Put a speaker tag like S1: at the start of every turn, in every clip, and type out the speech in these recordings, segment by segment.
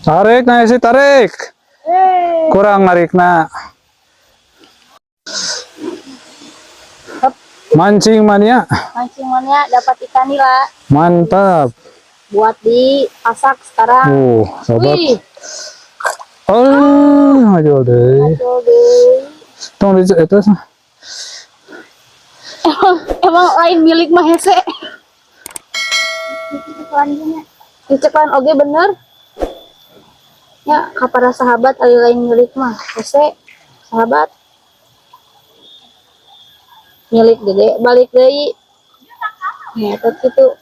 S1: Tarik na si tarik. Kurang narik na. Mancing mania.
S2: Mancing mania dapat ikan nila.
S1: Mantap.
S2: Buat dipasak sekarang.
S1: Oh, sahabat.
S2: Wih,
S1: Oh, maju deh.
S2: betul deh.
S1: Tong di itu.
S2: Emang lain milik mah hese. Diceklan oge bener. Ya, ka para sahabat ari lain milik mah hese. Sahabat. Milik gede balik deui. Ya, eta kitu.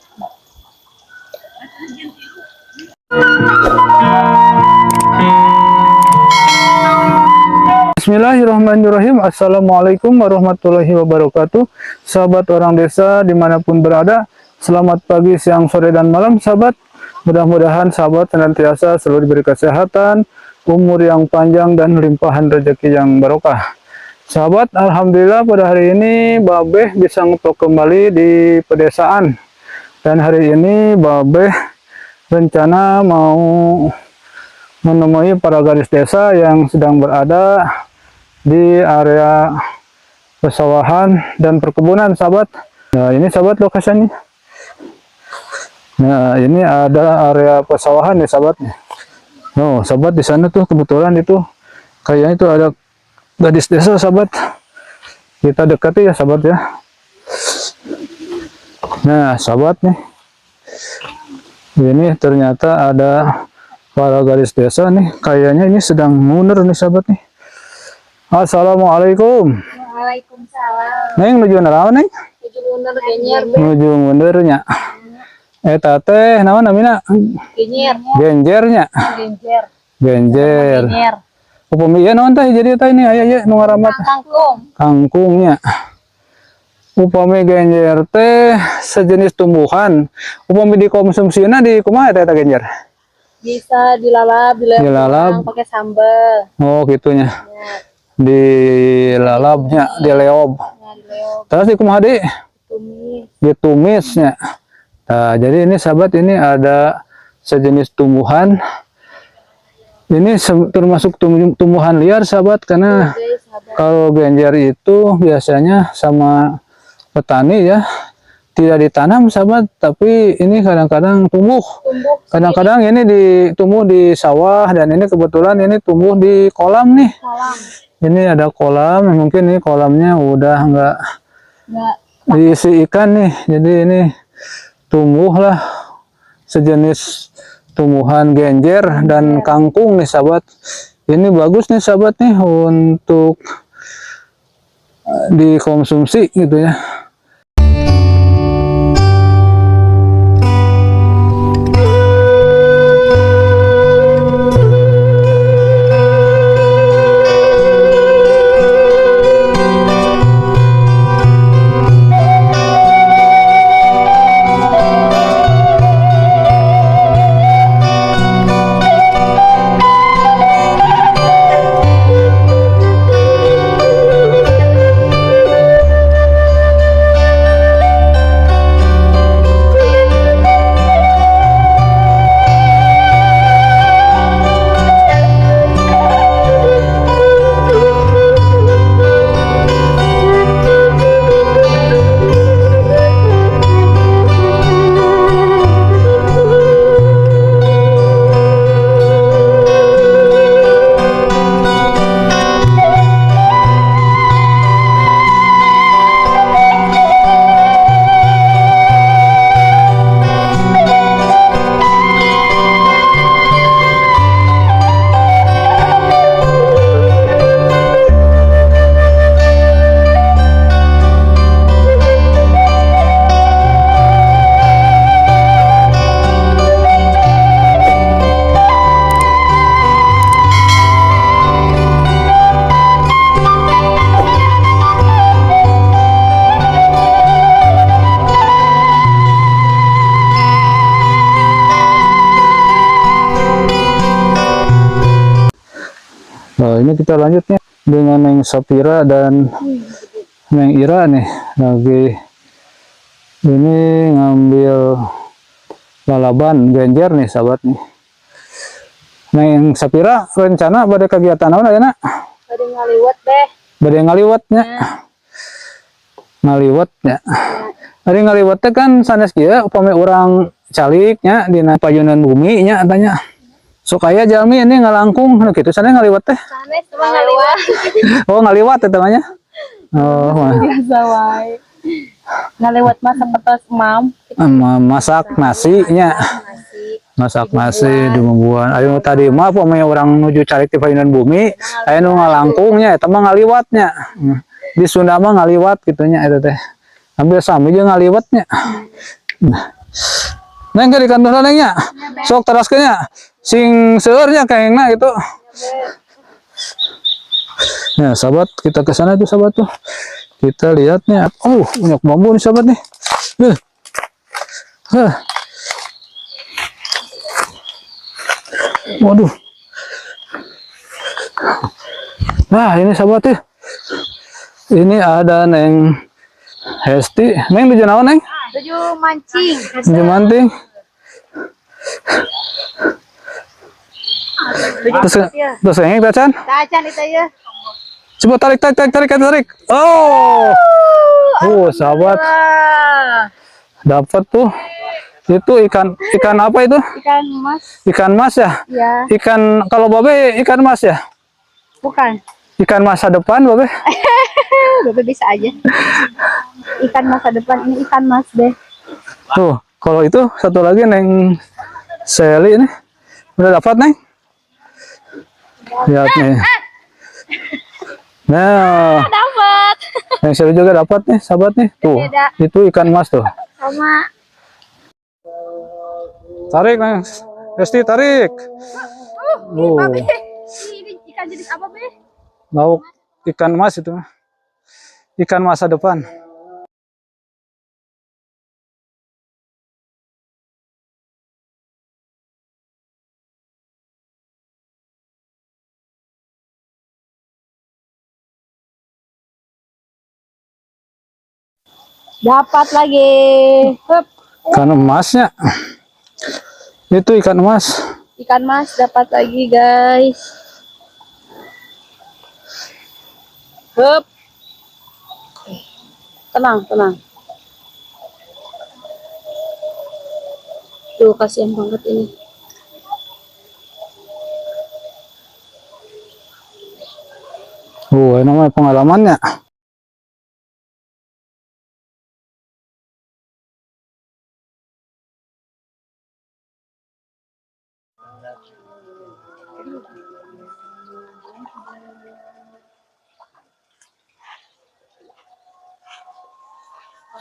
S1: Bismillahirrahmanirrahim. Assalamualaikum warahmatullahi wabarakatuh. Sahabat orang desa dimanapun berada, selamat pagi, siang, sore, dan malam sahabat. Mudah-mudahan sahabat senantiasa selalu diberi kesehatan, umur yang panjang, dan limpahan rezeki yang barokah. Sahabat, alhamdulillah pada hari ini Babeh bisa ngevlog kembali di pedesaan. Dan hari ini Babeh rencana mau menemui para gadis desa yang sedang berada di area pesawahan dan perkebunan sahabat. Nah, ini sahabat lokasinya. Nah, ini ada area pesawahan nih sahabat. Oh, sahabat di sana tuh kebetulan itu kayaknya itu ada gadis desa sahabat. Kita dekati ya sahabat ya. Nah, sahabat nih. Ini ternyata ada para gadis desa nih. Kayaknya ini sedang mundur nih sahabat nih. Assalamualaikum.
S2: Waalaikumsalam.
S1: Neng nuju naraon neng?
S2: Nuju mundur genyer,
S1: Nuju mundurnya. Eta teh naon namina?
S2: genyer,
S1: Genjernya.
S2: genjer,
S1: Genjer.
S2: genyer.
S1: Upami ieu naon teh jadi teh ini aya ieu nu ngaramat
S2: Kangkung.
S1: kangkungnya. Upami genjer teh sejenis tumbuhan. Upami dikonsumsina di kumaha teh eta genjer?
S2: Bisa dilalap,
S1: Dilalap.
S2: pakai sambal.
S1: Oh, gitunya.
S2: Ya,
S1: Dilalapnya, dileob.
S2: ya dileop,
S1: Terus di kumaha deui?
S2: tumis.
S1: Ditumisnya. Nah, jadi ini sahabat ini ada sejenis tumbuhan. Ini termasuk tumbuhan liar sahabat karena
S2: Oke, sahabat.
S1: kalau genjer itu biasanya sama petani ya tidak ditanam sahabat, tapi ini kadang-kadang tumbuh.
S2: Tumbuh
S1: Kadang-kadang ini ditumbuh di sawah dan ini kebetulan ini tumbuh di kolam nih.
S2: kolam.
S1: Ini ada kolam, mungkin ini kolamnya udah nggak
S2: Enggak
S1: diisi ikan nih. Jadi ini tumbuhlah sejenis tumbuhan genjer dan kangkung nih sahabat. Ini bagus nih sahabat nih untuk dikonsumsi gitu ya. Nah, ini kita lanjut nih dengan Neng Sapira dan Neng Ira nih lagi ini ngambil lalaban genjer nih sahabat nih. Neng Sapira rencana pada kegiatan naon ayeuna?
S2: Bade ngaliwet deh.
S1: Bade ngaliwet nya. Ngaliwet nya. Ari ngaliwet teh kan sanes kieu, upami urang calik nya dina payunan bumi nya, tanya. Sok aya jalmi ini ngalangkung nu kitu sanes ngaliwet teh.
S2: Sanes mah ngaliwet.
S1: Oh, ngaliwat eta mah nya. Oh, mah.
S3: Biasa wae. Ngaliwet mah sapertos mam.
S1: Masak nasi nya.
S2: Nasi.
S1: Masak nasi di. Ayo tadi mah upami urang nuju calik di payunan bumi, aya nu ngalangkungnya eta mah ngaliwatnya. Di Sunda mah ngaliwat gitu nya eta teh. Hampir sami jeung ngaliwatnya. Nah. Neng, ke di kantor, Neng, nya. Sok teraskeun nya. Sing seueur nya kengengna gitu. Ya, sahabat, kita ke sana tuh, sahabat tuh. Kita lihatnya. Oh, banyak bambu nih, sahabat nih. Huh. Huh. Waduh. Nah, ini sahabat ya. Ini ada Neng Hesti. Neng, nuju naon, Neng?
S2: Nuju mancing.
S1: Nuju mancing. Terus terus Neng tacan.
S2: Tacan itu ya.
S1: Coba tarik, tarik, tarik, tarik, tarik. Oh. Oh, sahabat,
S2: Wah,
S1: dapat tuh. Itu ikan ikan apa itu?
S2: Ikan mas.
S1: Ikan mas ya?
S2: Ya,
S1: Ikan kalau babe ikan mas ya?
S2: Bukan.
S1: Ikan masa depan babe?
S2: Bapak bisa aja. Ikan masa depan, ini ikan mas deh.
S1: Tuh, kalau itu satu lagi Neng Seli ini. Udah dapat, Neng? Lihat nih. Nah,
S2: Dapat.
S1: Neng Seli juga dapat nih, sahabat nih. Tuh,
S2: Beda.
S1: itu ikan mas tuh.
S2: Sama.
S1: Tarik, Neng. Esti, tarik. Oh,
S2: Ini ikan jenis apa, Be?
S1: Lauk ikan mas itu. Ikan masa depan.
S2: Dapat lagi. Hup.
S1: Ikan emasnya. Itu ikan emas.
S2: Ikan mas dapat lagi, guys. Hup. Tenang, tenang. Tuh, kasihan banget ini.
S1: Oh, ini namanya pengalamannya.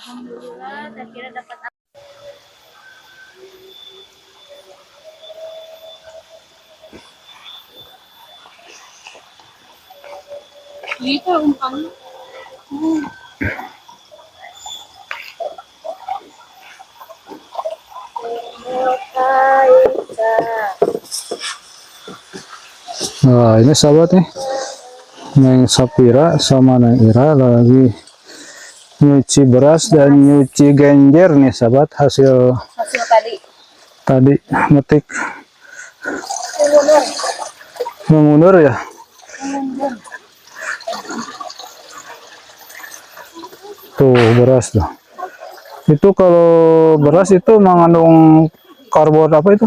S2: Alhamdulillah, saya kira dapat.
S3: Itu umpannya.
S1: Nah, ini sahabat nih. Neng Sapira sama Neng Ira lagi nyuci beras dan nyuci genjer nih, sahabat, hasil
S2: Hasil tadi.
S1: Tadi metik, mengundur ya. Tuh beras tuh. Itu kalau beras itu mengandung karbon apa itu?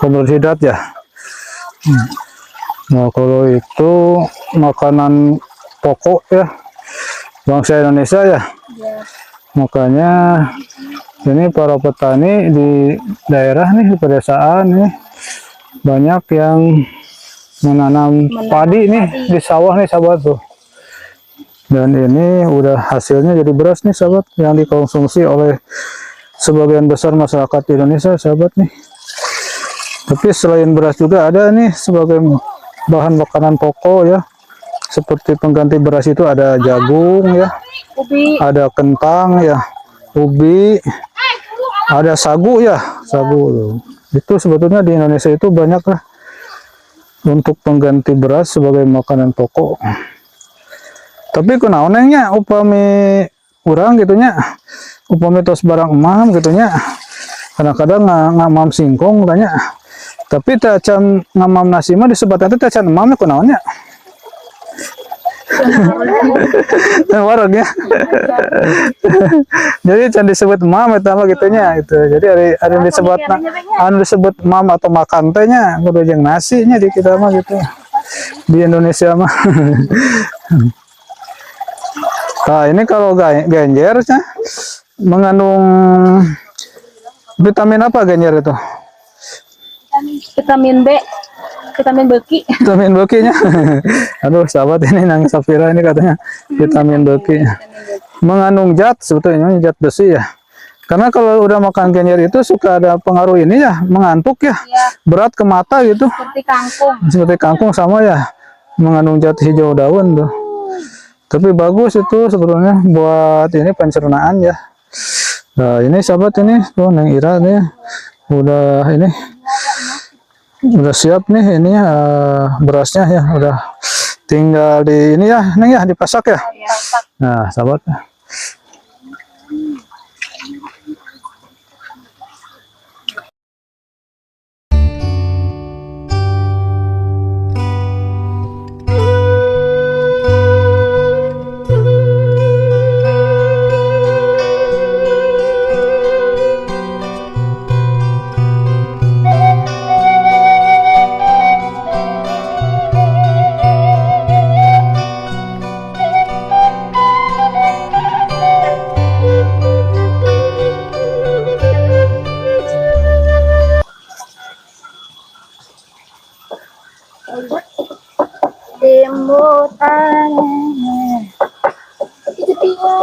S1: Karbohidrat ya. Nah, kalau itu makanan pokok ya bangsa Indonesia ya. Makanya ini para petani di daerah nih, di pedesaan nih, banyak yang menanam padi nih di sawah nih, sahabat tuh. Dan ini udah hasilnya jadi beras nih, sahabat, yang dikonsumsi oleh sebagian besar masyarakat Indonesia, sahabat nih. Tapi selain beras juga ada nih sebagai bahan makanan pokok ya. Seperti pengganti beras itu ada jagung ya,
S3: Ubi.
S1: Ada kentang ya, ubi, ada sagu ya, sagu tuh. Itu sebetulnya di Indonesia itu banyak lah untuk pengganti beras sebagai makanan pokok. Tapi kunaon, Neng, nya, upami urang gitu nya, upami tos barang emam gitu nya, kadang-kadang nggak ngamam singkong tanya. Tapi teh acan ngamam nasi mah disebutnya teh acan emam ya, kunaon nya? Wareg ya. Jadi can disebut mam eta mah gitu nya gitu. Jadi ari ari disebut anu disebut mam atau makan teh nya kudu jeung nasi nya di kita mah gitu. Di Indonesia mah. Nah, ini kalau genjer nya mengandung vitamin apa genjer itu?
S3: Vitamin B, vitamin beki.
S1: Vitamin bekinya. Aduh, sahabat, ini Nang Safira ini katanya vitamin beki. Mengandung zat sebetulnya zat besi ya. Karena kalau udah makan genjer itu suka ada pengaruh ini ya, mengantuk ya.
S3: Iya.
S1: Berat ke mata gitu.
S3: Seperti kangkung.
S1: Seperti kangkung sama ya, mengandung zat hijau daun tuh. Tapi bagus itu sebetulnya buat ini pencernaan ya. Nah, ini sahabat, ini tuh Neng Ira nih udah ini udah siap nih ini berasnya ya, udah tinggal di ini ya, Neng ya, dipasak ya.
S3: Iya.
S1: Nah, sahabat.
S2: Timbutan. Itu dia.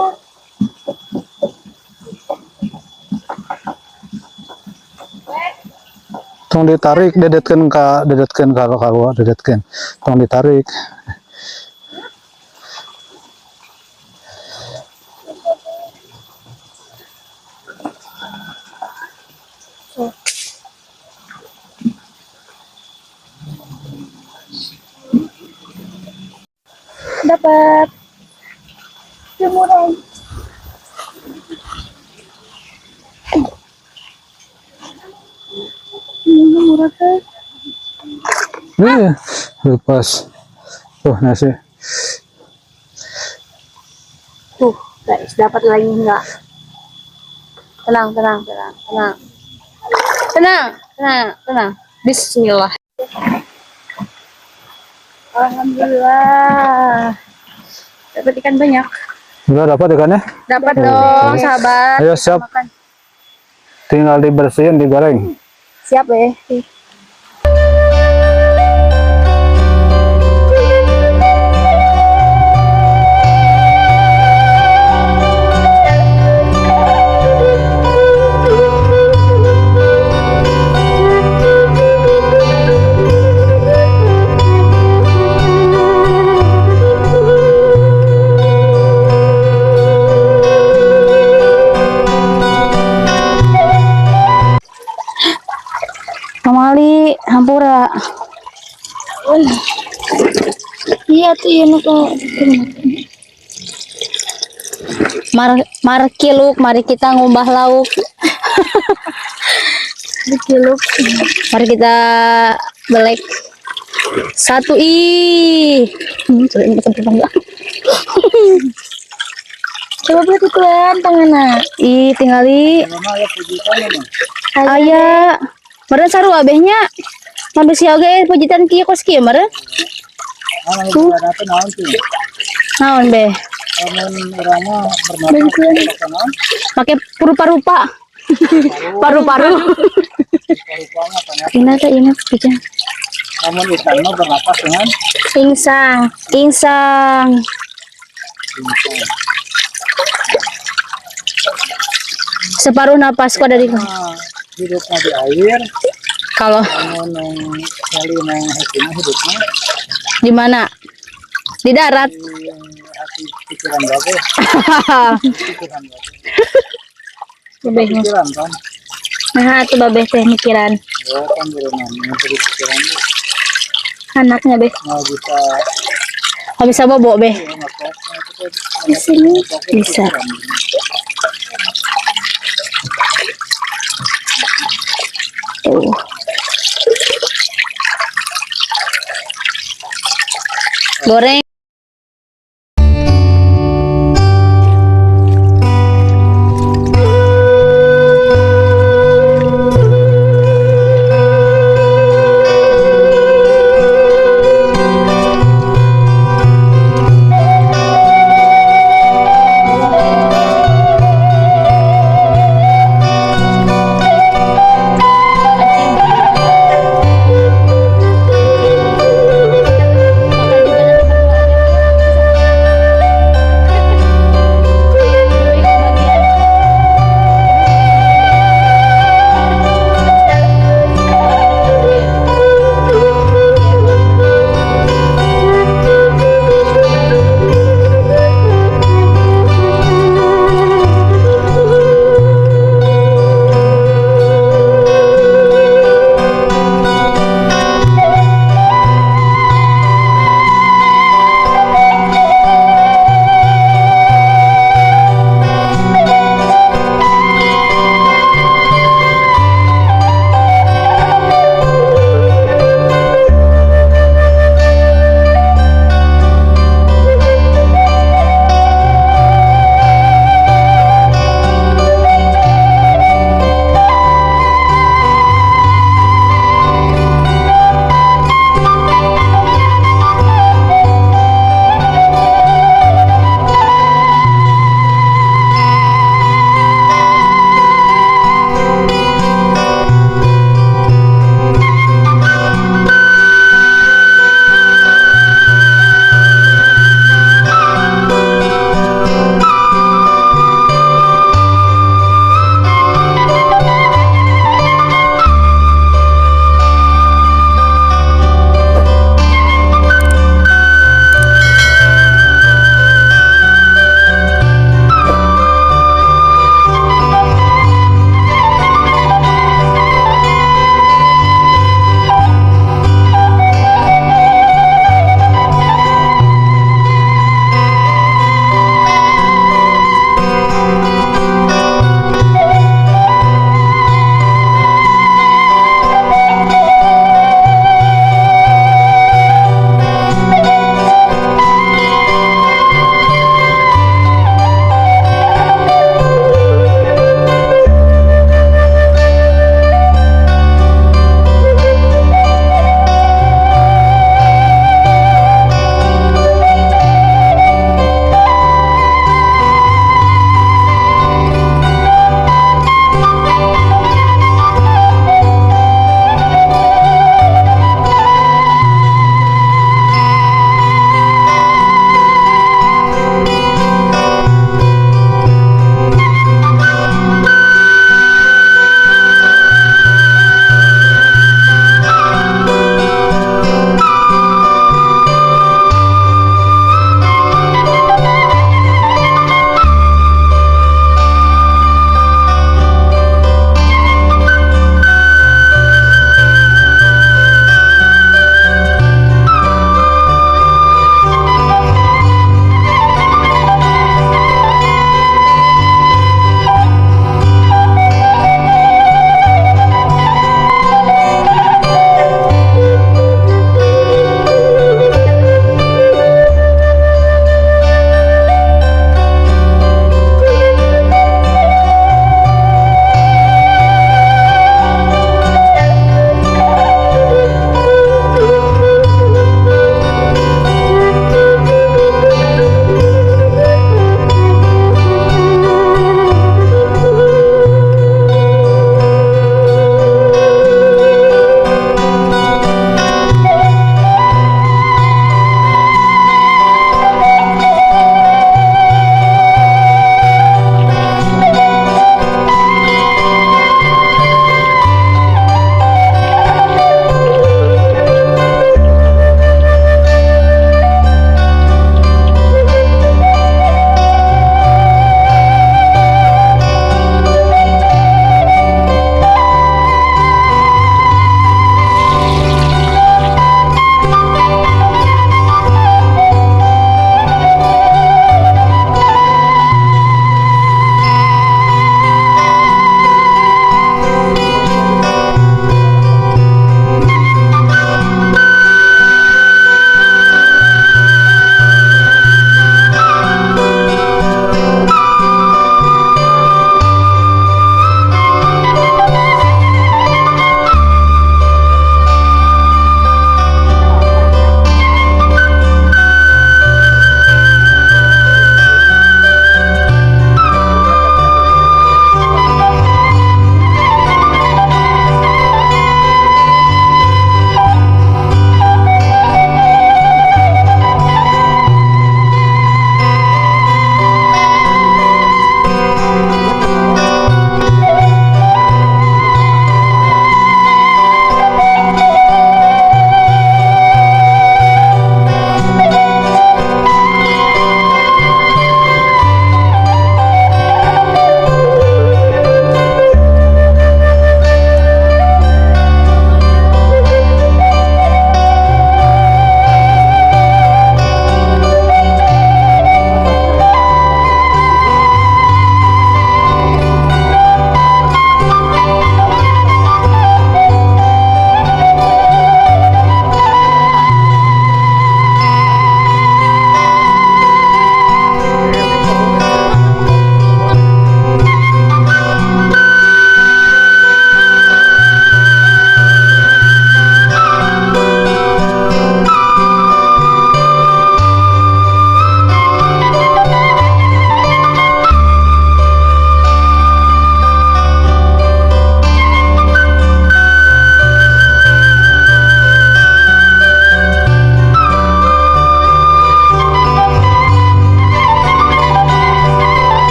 S1: Tong ditarik, dedetkeun ka, dedetkeun kalau kalau dedetkeun. Tong ditarik.
S2: Dapat jemuran. Ini murah kan?
S1: Iya, lepas. Tuh nasi.
S2: Tuh, guys, dapat lagi enggak? Tenang, tenang, tenang, tenang. Tenang, tenang, tenang. Bismillah.
S3: Alhamdulillah. Dapat ikan banyak.
S1: Udah dapat ikannya?
S3: Dapat dong, sahabat.
S1: Ayo siap.
S3: Makan.
S1: Tinggal dibersihin, digoreng.
S2: Siap ya. Pamali hampura. Iya tuh iya nu. Mar markiluk, mari kita ngumbah lauk. Markiluk. Mari kita belek. Satu ih. Sorry, ini enggak. Coba buat ikutan tanganna. Ih, tinggali. Aya. Meureun sarua abehnya. Manusia oge pujitan kieu kos kieu meureun. Tuh. Naon beh? Pakai rupa-rupa. Paru-paru. Ini teh ini pijan.
S1: Namun ikan mah bernapas dengan
S2: Insang, insang. Separuh napasku ada di
S1: hidupnya di air,
S2: kalau
S1: namun yang kali yang hatinya hidupnya
S2: di mana? Di darat.
S1: di hati pikiran babe, pikiran babe. Pikiran kan?
S2: Nah, itu babeh teh mikiran
S1: Ya kan berenang, yang jadi pikiran tuh
S2: anaknya beh.
S1: mau bisa
S2: Nggak bisa bobo beh.
S1: ya, ngepok, itu tuh
S2: Di sini bisa. Tuh. Goreng.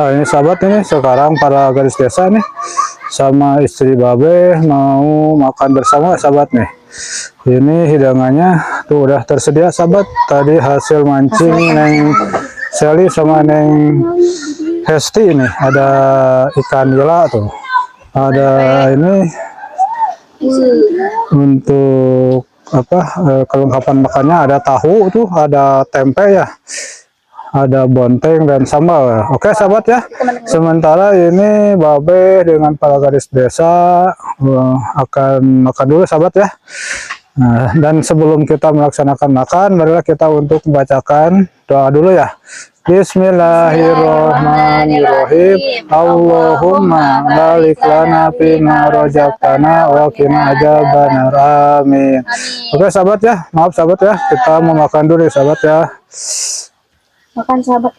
S1: Nah, ini sahabat, ini sekarang para gadis desa nih sama istri Babe mau makan bersama sahabat nih. Ini hidangannya tuh udah tersedia sahabat. Tadi hasil mancing Neng Sally sama Neng Hesti ini ada ikan nila tuh. Ada ini untuk apa kelengkapan makannya, ada tahu tuh, ada tempe ya, ada bonteng dan sambal. Oke sahabat ya, sementara ini Babe dengan para gadis desa akan makan dulu sahabat ya. Nah, dan sebelum kita melaksanakan makan, marilah kita untuk membacakan doa dulu ya. Bismillahirrahmanirrahim. Allahumma barik lana fima razaqtana wa qina adzabannar. Amin. Oke sahabat ya, maaf sahabat ya, kita mau makan dulu ya sahabat ya.
S2: Makan sahabat.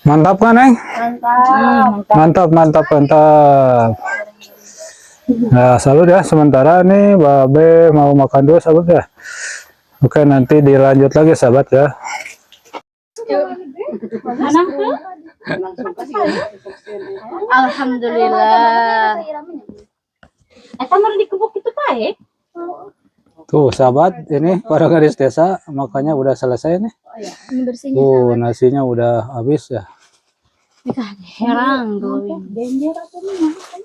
S1: Mantap kan, Neng?
S2: Mantap.
S1: Mantap, mantap, mantap. Nah, salut ya. Sementara nih Babe mau makan dulu sahabat ya. Oke, nanti dilanjut lagi sahabat ya.
S2: Alhamdulillah.
S3: Eta mah dikebuk itu pae.
S1: Tuh, sahabat, ini para gadis desa makannya udah selesai nih.
S2: Ini bersihnya.
S1: Tuh, nasinya udah habis ya.
S2: Herang tuh.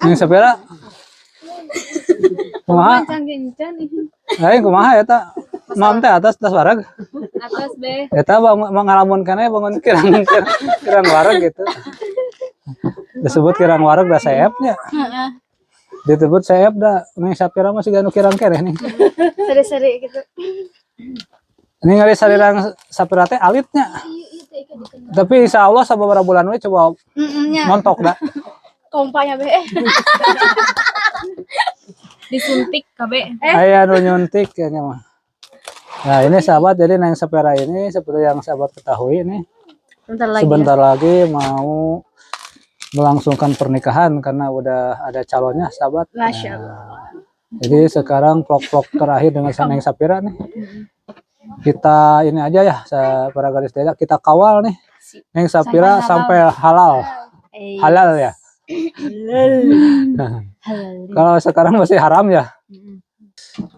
S1: Yang sepeda? Kumaha? Aing kumaha eta? Mam teh atas atas wareg.
S3: Atas be.
S1: Eta bang ngalamun keneh bangun kirang kirang, kirang wareg gitu. Disebut kirang wareg da seepnya. Disebut seep da Neng Sapira masih ganu kirang keneh nih.
S2: Seri-seri gitu.
S1: Ini ngari sarirang Sapira teh alitnya. Tapi insya Allah sababaraha bulan we coba
S2: Nya.
S1: montok dah.
S2: Kompanya be.
S3: Disuntik kabe.
S1: Aya nu nyuntik kayaknya mah. Nah, ini sahabat, jadi Neng Sapira ini seperti yang sahabat ketahui ini
S2: Bentar lagi.
S1: sebentar lagi mau melangsungkan pernikahan karena udah ada calonnya sahabat.
S2: Masya Allah.
S1: Jadi sekarang vlog-vlog terakhir dengan Neng Sapira nih. Kita ini aja ya, para gadis desa kita kawal nih Neng Sapira sampai halal.
S2: Eh,
S1: Halal ya.
S2: halal.
S1: Kalau sekarang masih haram ya.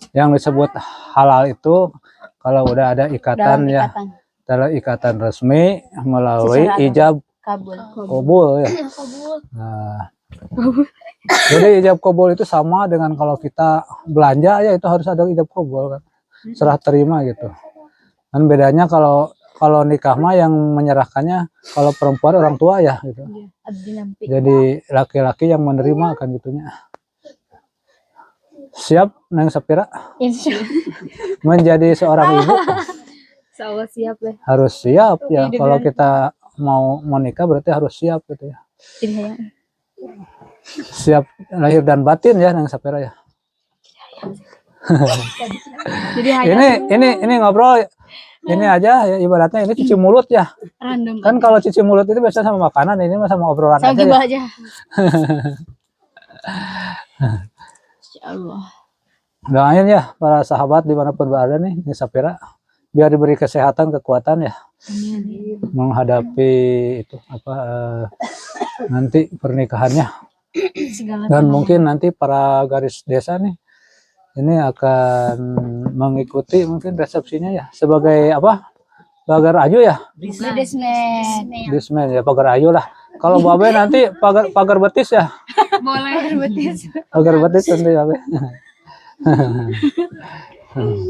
S1: Yang disebut halal itu kalau udah ada ikatan
S2: Dalam
S1: ya,
S2: ikatan.
S1: dalam ikatan resmi melalui
S2: Secara agama.
S1: ijab
S2: Kabul.
S1: kobul ya. Nah, jadi ijab kobul itu sama dengan kalau kita belanja ya, itu harus ada ijab kobul kan. Serah terima gitu. Dan bedanya kalau kalau nikah mah yang menyerahkannya kalau perempuan orang tua ya gitu.
S2: Abdi nampi.
S1: Jadi laki-laki yang menerima kan gitunya. Siap Neng Sapira
S2: Insya Allah.
S1: menjadi seorang ibu?
S3: Insyaallah siap deh.
S1: Harus siap ya. Kalau kita mau menikah berarti harus siap gitu ya.
S2: Jadi hayang.
S1: Siap lahir dan batin ya Neng Sapira ya.
S3: Jadi hayang.
S1: Ini ngobrol ini aja ya, ibaratnya ini cuci mulut ya.
S2: Random.
S1: Kan kalau cuci mulut itu biasanya sama makanan, ini mah sama obrolan
S2: Sama
S1: aja ya.
S2: gibah aja. Insya Allah.
S1: Doain ya para sahabat dimanapun berada nih, ini Sapira biar diberi kesehatan, kekuatan ya
S2: Amin.
S1: menghadapi itu apa nanti pernikahannya.
S2: Segala
S1: Dan mungkin nanti para garis desa nih ini akan mengikuti mungkin resepsinya ya sebagai apa, pagar ayu ya.
S2: Bisnismen.
S1: Dismen ya, pagar ayu lah. Kalau babe nanti pagar pagar betis ya.
S3: Boleh.
S2: Betis.
S1: Pagar betis nanti babe.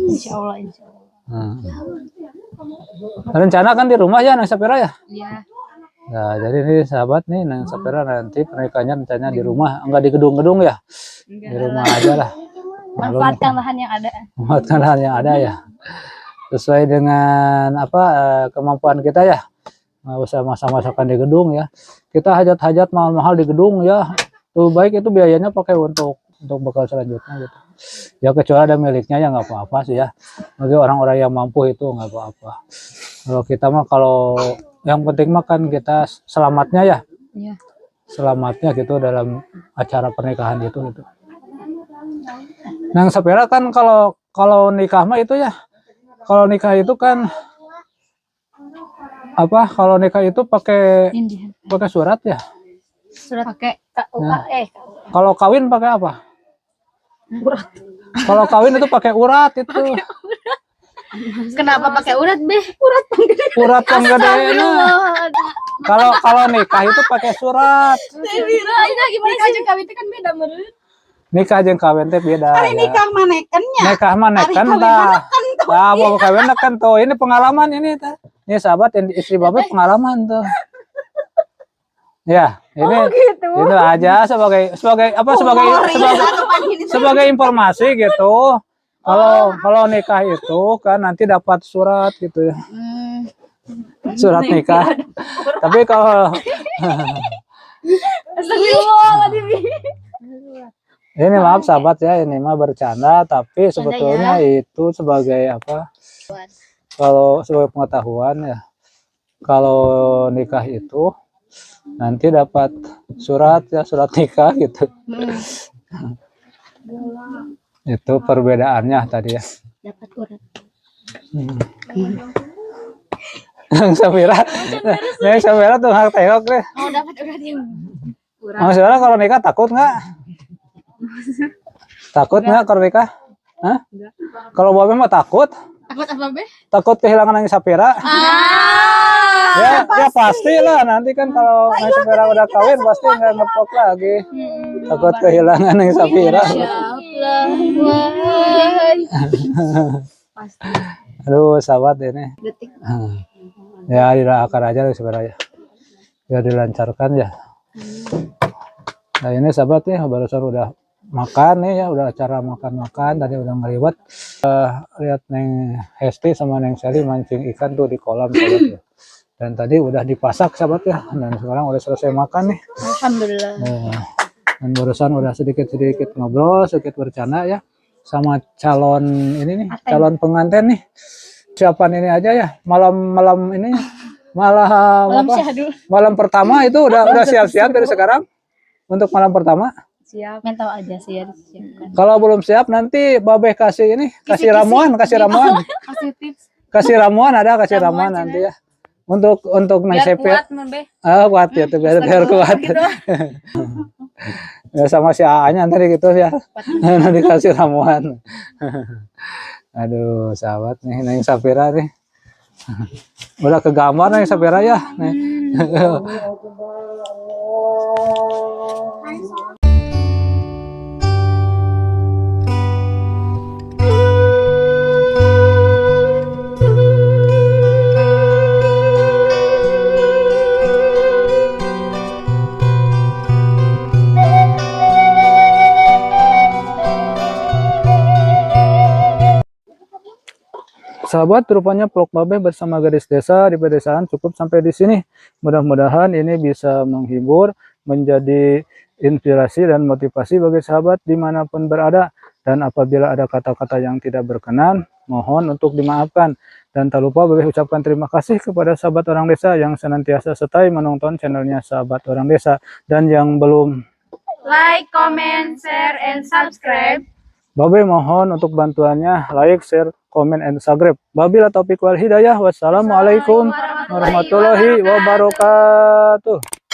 S2: Insya Allah, insya Allah.
S1: Rencana kan di rumah ya Neng Sapira ya.
S3: Iya.
S1: Nah, jadi ini sahabat nih Neng Sapira nanti pernikahannya rencananya di rumah, enggak di gedung-gedung ya. Di rumah aja lah. Maklum,
S2: Manfaatkan lahan yang ada.
S1: manfaatkan lahan yang ada ya. Sesuai dengan apa kemampuan kita ya. Nggak usah masa-masakan di gedung ya. Kita hajat-hajat mahal-mahal di gedung ya. Tuh baik itu biayanya pakai untuk bekal selanjutnya gitu. Ya kecuali ada miliknya ya nggak apa-apa sih ya. Bagi orang-orang yang mampu itu nggak apa-apa. Kalau kita mah, kalau yang penting mah kan kita selamatnya ya.
S3: Iya.
S1: Selamatnya gitu dalam acara pernikahan itu gitu. Neng Sapira kan kalau kalau nikah mah itu ya, kalau nikah itu kan apa? Kalau nikah itu pakai
S3: Ini
S1: pakai surat ya.
S3: surat pakai
S2: KUA eh.
S1: Kalau kawin pakai apa?
S3: Urat.
S1: Kalau kawin itu pakai urat itu.
S2: Kenapa pakai urat, Beh? Urat.
S1: Urat yang gede. Kalau kalau nikah itu pakai surat.
S2: Gimana sih? Kawin itu kan beda menurut.
S1: Nikah jeung kawin teh beda.
S4: Ari
S1: Ya.
S4: nikah mah nekennya.
S1: Nikah mah neken
S4: Ari kawin
S1: tah.
S4: mah neken tuh.
S1: Nah, mau kawin neken tuh. Ini pengalaman ini tah. Ini sahabat yang istri bapak pengalaman tuh. Ya, ini
S4: gitu.
S1: itu aja sebagai sebagai apa, sebagai sebagai sebagai informasi gitu. Kalau kalau nikah itu kan nanti dapat surat gitu ya. Surat nikah. Tapi kalau
S2: Astagfirullahaladzim.
S1: ini maaf sahabat ya, ini mah bercanda, tapi sebetulnya itu sebagai apa? Kalau sebagai pengetahuan ya, kalau nikah itu nanti dapat surat ya, surat nikah gitu. Itu perbedaannya tadi ya.
S2: Dapat urat.
S1: Neng Safira, Neng Safira tuh hak tengok deh.
S2: Oh, dapat urat yang
S1: Neng Safira kalau nikah takut nggak? Takut nggak kalau nikah? Hah? Kalau Babe mah takut.
S2: Takut apa, Beh?
S1: Takut kehilangan Neng Safira.
S2: Ah.
S1: Ya, ya pasti lah nanti kan kalau Neng Safira udah kawin pasti nggak ngevlog lagi. Takut kehilangan Neng Safira.
S2: Siap lah. Wah.
S1: Aduh, sahabat ini.
S2: Detik.
S1: Ya didoakan aja lah sebenarnya. Ya dilancarkan ya. Nah ini sahabat nih barusan udah makan nih ya, udah acara makan-makan tadi udah ngeriwet. Lihat Neng Hesti sama Neng Sally mancing ikan tuh di kolam sahabat ya. Dan tadi udah dipasak sahabat ya. Dan sekarang udah selesai makan nih.
S2: Alhamdulillah.
S1: Dan barusan udah sedikit-sedikit ngobrol, sedikit bercanda ya sama calon ini nih, calon pengantin nih. Siapan ini aja ya, malam-malam ini, malam
S2: Malam
S1: apa?
S2: syahdu.
S1: Malam pertama itu udah siap-siap dari sekarang untuk malam pertama.
S3: Siap.
S2: Mental aja sih ya disiapkan.
S1: Kalau belum siap nanti Babeh kasih ini, kasih ramuan, kasih ramuan.
S3: Kasih tips.
S1: Kasih ramuan ada, kasih ramuan nanti ya. Untuk Neng
S3: Biar
S1: Sepi.
S3: kuat, Beh.
S1: Ah, kuat ya, tuh, biar, biar kuat.
S3: Gitu.
S1: Ya sama si AA-nya nanti gitu ya. Nanti kasih ramuan. Aduh, sahabat nih, Neng Safira nih. Udah ke gambar Neng Safira ya. Nih. Sahabat, rupanya vlog Babeh bersama gadis desa di pedesaan cukup sampai di sini. Mudah-mudahan ini bisa menghibur, menjadi inspirasi dan motivasi bagi sahabat dimanapun berada. Dan apabila ada kata-kata yang tidak berkenan, mohon untuk dimaafkan. Dan tak lupa Babeh ucapkan terima kasih kepada sahabat orang desa yang senantiasa setia menonton channelnya Sahabat Orang Desa. Dan yang belum
S3: Like, comment, share, and subscribe.
S1: Babe mohon untuk bantuannya like, share, comment, and subscribe. Wabillahi taufiq wal hidayah. Wassalamualaikum warahmatullahi wabarakatuh.